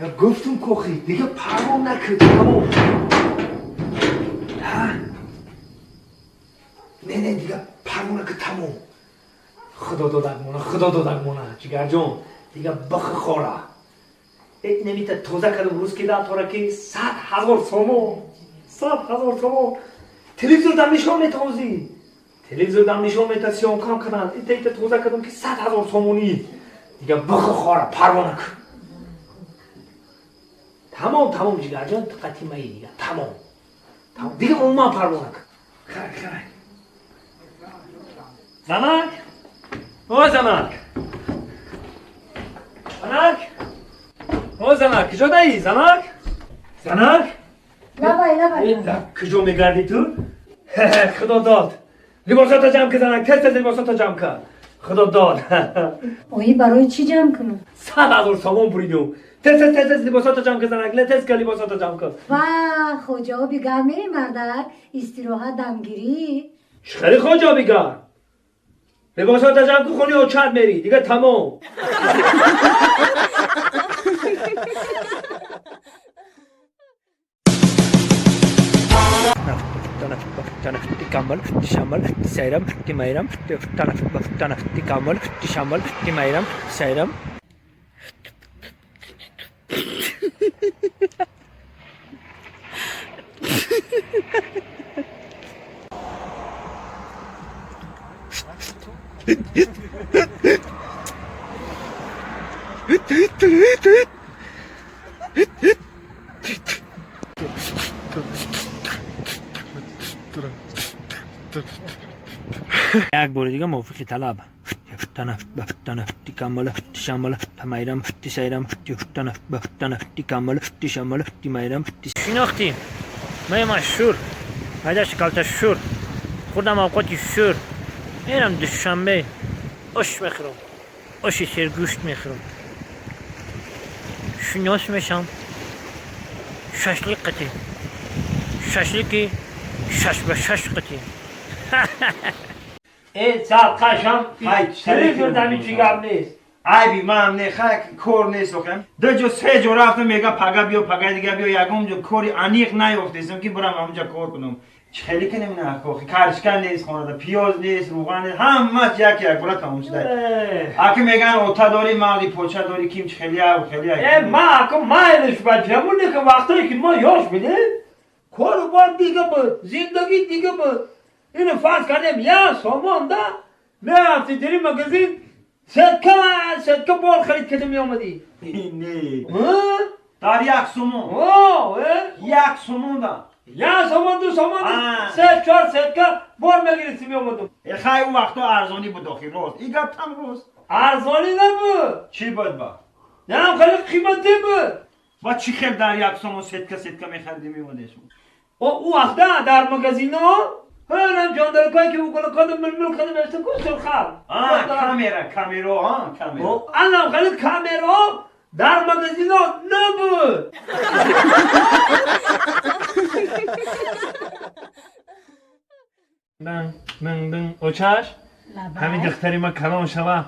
Гуфтум кохи дига парво накард тамом. Не не дига парво накард тамом. Худо додак мона, худо додак мона, ҷигарҷон, дига бихи хора. Немита тоза кардам рӯз ки да тора ки 100 000 сомон, 100 000 сомон. Телевизор дам нишон метавози. Телевизор дам нишон мета съёмка кардам. Ита ита тоза кардам ки 100 000 сомонӣ. Дига бихи хора, парво накард. Тамом, тамом, ҷигарҷон, диққати маи дига, тамом. Тамом, дига умуман парво накард. Хай, хай. Занак? О, занак! Занак? О, занак, куҷо даӣ, занак? Занак? Лабай, лабай. Куҷо мегардӣ ту? Худо дод. Либосото ҷамъ ка, занак, тез тез либосото ҷамъ ка. Худо дод. Ои, барои чӣ ҷамъ кунам? 100 000 сомон буридум. Тез тез тез тез либосото ҷамъ ка, занак, тез ка либосото ҷамъ ка. Ва, хоҷаоби гар мери, мардак, истироҳат, дамгирӣ. Чӣ хеле хоҷаоби гар? Либосото ҷамъ ку, хони очад мери, дига тамом. Як бори дига мувофиқи талаб. Шинохтӣ май машҳур пайдаш калта шур хурдам авқоти шур мерам Душанбе ош мехӯрам, оши сергӯшт мехӯрам, шинос мешам шашлик қатӣ, шашлики шаш ба шаш қатӣ. Э, сад қашам телевизор дами чӣ гап нест. Айби ман не, хай, кор нест охам. Ду ҷо, се ҷо рафтам, мега пага биё, пага дига биё, ягон ҷо кори аниқ наёфтесам ки бурам ҳамонҷа кор кунам. Чӣ хеле кунем на охи, карчка нест хонада, пиёз нест, руған нест, ҳамаш як як бора тамом шуда. Аки меган ота дорӣ, мағзи поча дорӣ, ким чӣ хеле ав хеле. Э, ма ако майлиш бачамуне ки вақтое ки мо ёш будем, кору бор дига буд, зиндагӣ дига буд. Ино фарз кардем, як сомон да мерафти дери магазин, сетка сетка бор харид карда меомадӣ. Не. Дар як сомон. Як сомон да. Як сомон, ду сомон, се чор сетка бор мегирифти, меомадум. Э, хай, ӯ вақто арзонӣ буд охи, рост. И гаптам рост. Арзонӣ набуд. Чӣ буд ба? Ям хеле қиматӣ буд. Ва чӣ хел дар як сомон сетка сетка мехаридӣ меомадеш? Ӯ вақта дар магазино ҳанам ҷондаркое ки укола мулмул када мешта ку сурхал. Камера, камеро, камера. Анам хеле камеро дар магазино набуд. Ман ман очаш ҳамин духтари ма калон шава,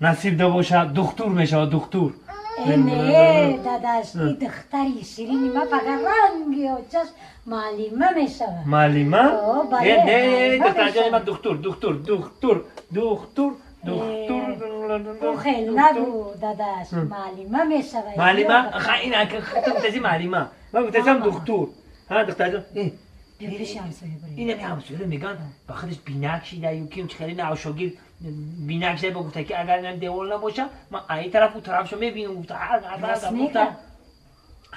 насиб да боша, духтур мешава, духтур. Э, не, дадаш, и духтари ширини ма фақат ранги очаш муаллима мешавад. Муаллима? Бале. Э, не, духтарҷони ман духтур, духтур, духтур, духтур, духтур. Ӯ хел набуд, дадаш, муаллима мешавад. Муаллима? Ин ту гуфтаси муаллима, ман гуфтасам духтур. Ҳа, духтарҷон. Пеши ҳамсоя бурем. Инами ҳамсоя меган ба худаш бинак шида ю ким чи хеле навшогирд бинак шида, ба гуфта ки агар инам девол набоша, ман ай тараф у тарафшо мебинам, гуфта. Гуфта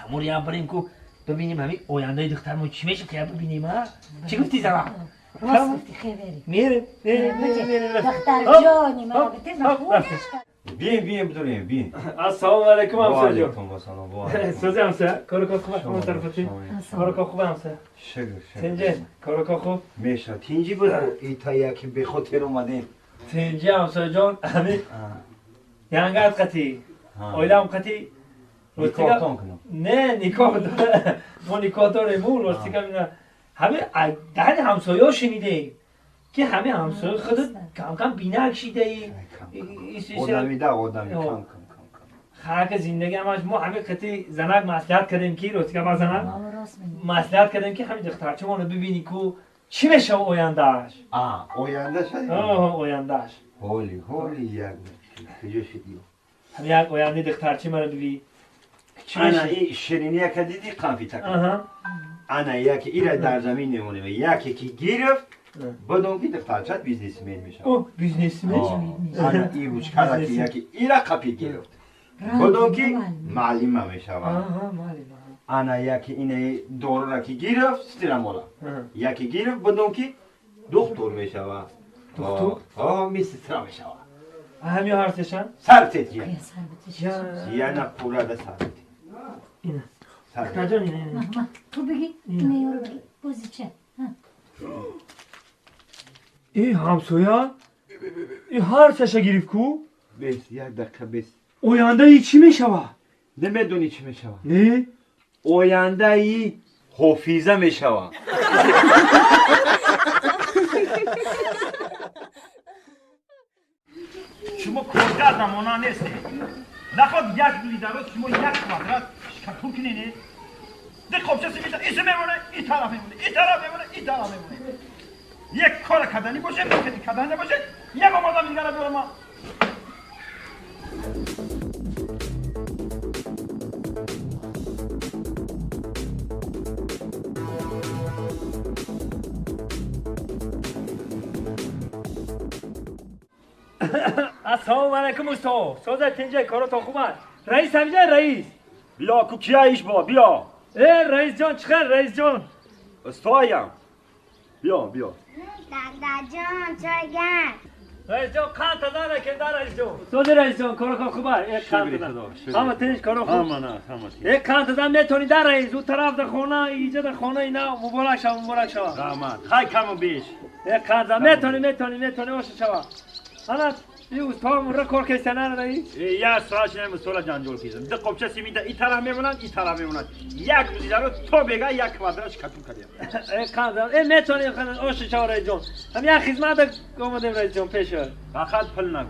ҳамон я барем ку бибинем, ҳамин ояндаи духтармо чӣ меша, ки я бибинем. А чӣ гуфти, зана? Рост гуфти, хе бери. Мерем, мерем, мерем. Духтарҷони ман битез. Бием, бием, бидорем, бием. Ассалому алайкум, ҳамсояҷон. Алайкум ассалом. Сӯзи ҳамсоя, кору кор хуб, ҳамон тарафати? Кору кор хуб, ҳамсоя? Шукр, шукр. Тинҷи, кору кор хуб? Меша, тинҷи буд. Ита яки бехотир омадем. Тинҷи, ҳамсояҷон, ҳамин янгат қатӣ, оилаам қатӣ. Никоҳтон кунам? Не, никоҳ мо никоҳ дорем, рости гап ина ҳамин даҳни ҳамсояҳо шунидем ки ҳамин ҳамсоя худат кам кам бинак шидаи. Одамида одами кам кам кам кам. خاک زندگی همش ما همه قطعی زنک مصلحت کردیم کی روز که با زنک مصلحت کردیم که همین دخترچه ما رو ببینی کو چی میشه آیندهش. آیندهش. آیندهش. هولی هولی یک کجا شدی؟ هم یک آینده دخترچه ما رو ببین. انا این شیرینی که دیدی قنفی تکن. انا یکی ایره در زمین نمونه یکی که گرفت بدون که دخترچت بیزنسمن میشه. او بیزنسمن؟ انا این روچکره که یکی ایره قپی گرفت بدون که معلمه میشه. انا یکی اینه دورو را که گرفت ستیرمولا یکی گرفت بدون که دکتر میشه. دکتر؟ می سترا میشه. همین هر سشن؟ سر تیه. یعنی پورا ده سر تیه. اینه. دختر جان اینه. تو بگی اینه یارو بگی بازی چه؟ ای همسایه ای هر سشه گرفت کو؟ بس یک دقیقه بس. آینده ای چی میشوه؟ نمیدونی چی میشوه؟ نه؟ آینده ای حافظه میشوه. شما کارگر زمانه نیستی. نخواد یک روزی در روز شما یک کوادرات شکاتور کنی. ده قبچه سیمیتا ایسه میمونه، این طرف میمونه، این طرف میمونه، این طرف میمونه. یک کار کردنی باشه، میکنی کردنی نباشه، یک آدم دیگه رو بیارم ما. السلام علیکم استاد. سازه تنجه کارات خوب است. رئیس همینجا رئیس. بیا کو کیا ایش با بیا. ای رئیس جان چخیر رئیس جان؟ استایم. بیا بیا. دادا جان چای گرم. رئیس جان قند دادن که در رئیس جان. سازه رئیس جان کارات خوب است. یک قند دادن. همه تنج کارات خوب. همه نه همه. یک قند دادن میتونی در رئیس اون طرف در خونه اینجا در خونه اینا مبارک شو مبارک شو. رحمت. خیلی کم و بیش. یک قند دادن میتونی میتونی میتونی باشه شو. انا این استاد را کار کردن نه رئیس؟ یک ساعت نیم استاد جنجال کردم. ده قبچه سیمیده این طرف میمونن این طرف میمونن. یک روزی در تو بگه یک کوادرش کتون کردیم. ای قندم ای میتونی اوش چهار رئیس جان. هم یک خدمت آمدیم رئیس جان پیش. فقط پول نگو.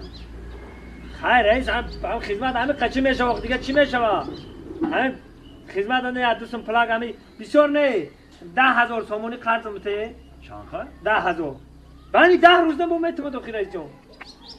خیر رئیس هم خدمت همه قچی میشه وقت دیگه چی میشه؟ هم خدمت نه دوستم پلاک همین بسیار نه 10,000 سومونی قرض میته. چند؟ 10,000. ولی 10 روز نمو میتونم تو رئیس جان.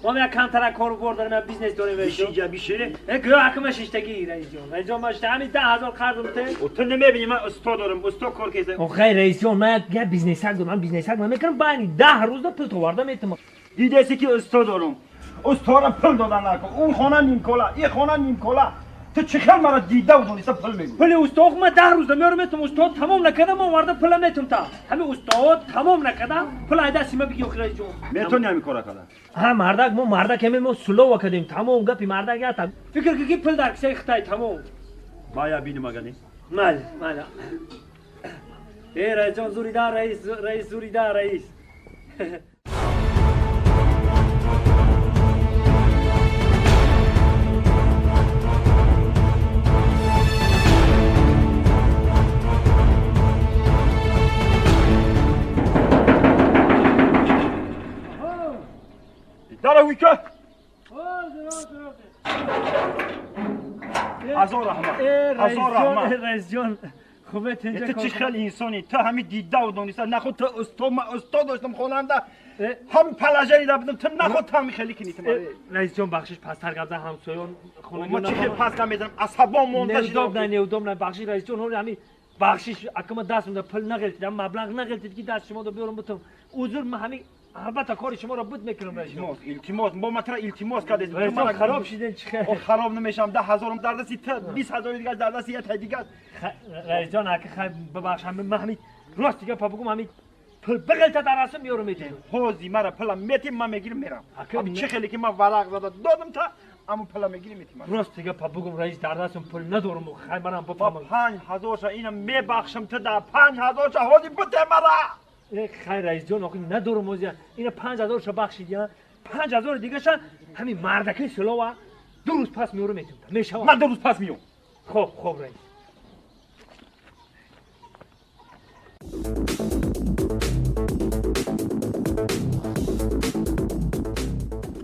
ما یک کمتر کارو بار داریم، یک بیزنس داریم رئیس جان. بیشی بیشیره؟ گویا حکم شیشتگی رئیس جان. رئیس جان ما همین 10,000 قرض میته. و تو نمیبینی من استاد دارم، استاد کار کیسه. او خیر رئیس جان من یک بیزنس دارم، من بیزنس دارم میکنم بانی 10 روز پول تو ورده میتم. دیدی که استاد دارم. استاد پول دادن نکن. اون خانه نیم کلا، این خانه نیم کلا. تو چه خیلی مرا دیده و دونسته پول میگو. پول استاد من 10 روز میارم میتم استاد تمام نکردم من ورده پول میتم تا. همین استاد تمام نکردم پول ایدا سیما بگی رئیس جان. میتونی همین کارا کردن. ها مردک ما مردک همین ما سلو کردیم تمام گپی مردک یا تا فکر کی پول در کیسه خطای تمام. بایا بینم اگه مال مال. ای رئیس جان زوری دار رئیس رئیس زوری دار رئیس. داره ویکه هزار رحمت هزار رحمت رئیس جان خوبه تو چه خیلی انسانی تو همین دیده و دونسته نخود تو استاد من استاد داشتم خواننده هم پلاژری در بودم تو نخود تو همین خیلی کنی رئیس جان بخشش پستر گفتن همسایون خونه ما چه خیلی پس نمیزنم عصبا مونده شد نه نه نه بخشش رئیس جان همین بخشش اکم دست مونده پول نگرفتم مبلغ نگرفتید که دست شما دو بیارم بتم حضور من همین البته کاری شما را بود میکنم رئیس جان. التماس با ما ترا التماس کردید. رئیس جان خراب شدین چه؟ خراب نمیشم 10,000 در دستی 20,000 دیگه در دستی یک دیگه. رئیس جان اگه خیر ببخش من همین راست دیگه پا بگم همین پول بغلت در رسم میارم میتیم. حوزی مرا پول میتیم من میگیرم میرم. ابی چه خیلی که من ورق زده دادم تا اما پول میگیرم میتیم. راست دیگه پا بگم رئیس در دستم پول ندارم خیر منم بفهمم. 5,000 شا اینم میبخشم تو در 5,000 شا حوزی بده مرا. خیر رئیس جان آقا ندارم موزیان اینا 5,000 شو بخشید یا 5,000 دیگه شن همین مردکه سلاوا 2 روز پس میورم میتونم میشم من 2 روز پس میام. خب خب رئیس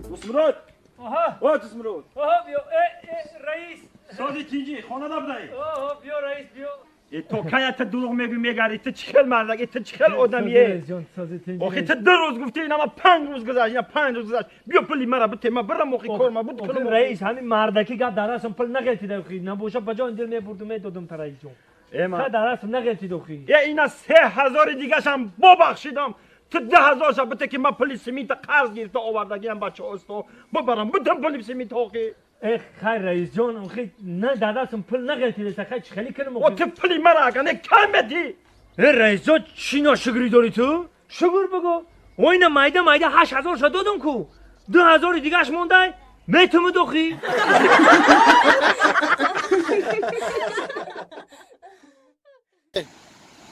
دوست مراد. آها آها دوست مراد. آها بیا ای رئیس Сози тинҷӣ, хонада будаӣ? О, биё раис, биё. То кая ту дурӯғ мегӯӣ, мегарӣ? Ту чӣ хел мардак, ту чӣ хел одамие? Охи ту 2 рӯз гуфтӣ, инама 5 рӯз гузашт, ина 5 рӯз гузашт. Биё пули мара бите, ма бирам, охи кор ма буд кунам. Раис, ҳамин мардаки гап дар расм пул нағелтида, охи набоша ба ҷони дил мебурду медодум та раис ҷон. Ха, дар расм нағелтид охи. Е, ина 3000 дигашам бобахшидам. Ту 2000 ша бите, ки ма пули симита қарз гирифта овардагиам, бачаосто бибарам, битам пули симита охи. Э, хай раис ҷон, охи на дадасум пул нағелтидеса, хай чӣ хеле кунам? О, ту пули мара агар не кам медӣ. Э, раисҷон, чӣ ношукрӣ дорӣ ту? Шукр бигӯ. Оина майда майда 8000 ша додум ку. 2000 дигаш мондай, метумуд охи.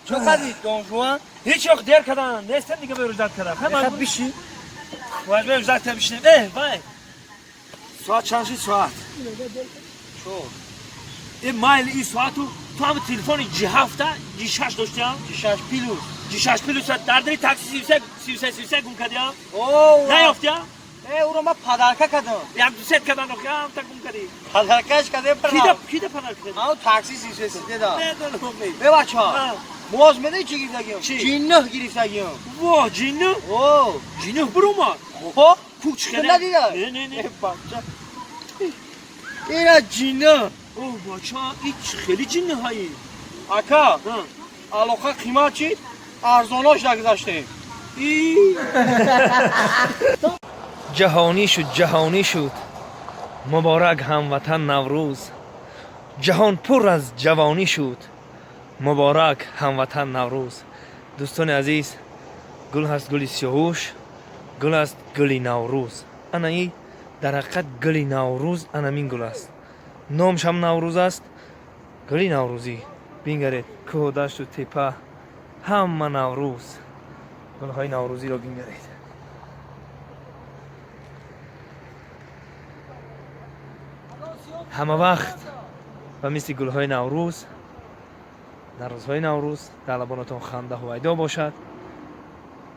Чо кардӣ, Дон Жуан? Ҳеҷ вақт дер кардан, нестам дига беруждат кардам. Хай Мехоҳ биши? Бояд беруждат кардам бишинем. Э, вай. Соат чанд шид соат? 4. Э, майли и соату ту ҳам телефони G7, G6 доштиам? G6 плюс. G6 плюс дар дари такси 33 33 33 гум кардиам? О, Наёфтиам? Э, уро ма подарка кардам. Як ду сет кардан охи, ҳам та гум кардӣ. Подаркаш кардем. Кида, кида подарка кардӣ? Ҳамон такси 33 33 да. Медонам. Э, бача. Моз медонӣ чӣ гирифтагиам? Чӣ? Ҷиннӯ гирифтагиам. Во, ҷиннӯ? О. Ҷиннӯ биромад. Хо? Ку чӣ Ту надида? Не, не, не. Э, бача. Ина ҷиннӯ. О, бача, ин чӣ хеле ҷиннӯҳаи? Ака, алоқа қимат чӣ? Арзонош нагузаштем. Ҷаҳонӣ шуд, ҷаҳонӣ шуд. Муборак ҳамватан Наврӯз. Ҷаҳон пур аз ҷавонӣ шуд. Муборак ҳамватан Наврӯз. Дӯстони азиз, гул ҳаст гули сиёҳуш, гул ҳаст гули Наврӯз. Ана и дар ҳақиқат гули Наврӯз анамин гул аст. Номш ҳам Наврӯз аст. Гули наврӯзӣ. Бингаред, кӯҳу дашту тепа ҳама Наврӯз. Гулҳои наврӯзиро бингаред. Ҳама вақт ба мисли гулҳои Наврӯз дар рӯзҳои Наврӯз дар лабонатон ханда ҳувайдо бошад.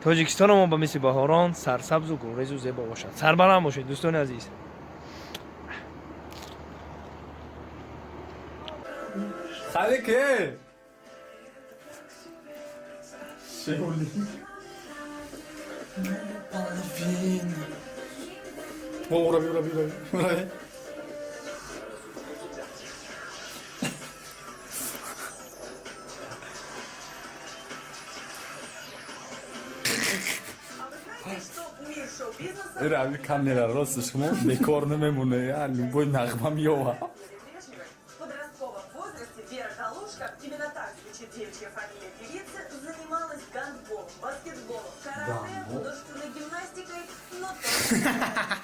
Тоҷикистоно мо ба мисли баҳорон сарсабзу гулрезу зебо бошад. Сарбаланд бошед, дӯстони азиз. Хареке! О, урави, урави, урави, урави. Рави камера рост шумо бекор намемоне, я любой нағма меёва. В подростковом возрасте Вера Галушка, именно так звучит девичья фамилия певицы, занималась гандболом, баскетболом, карате, художественной гимнастикой, но только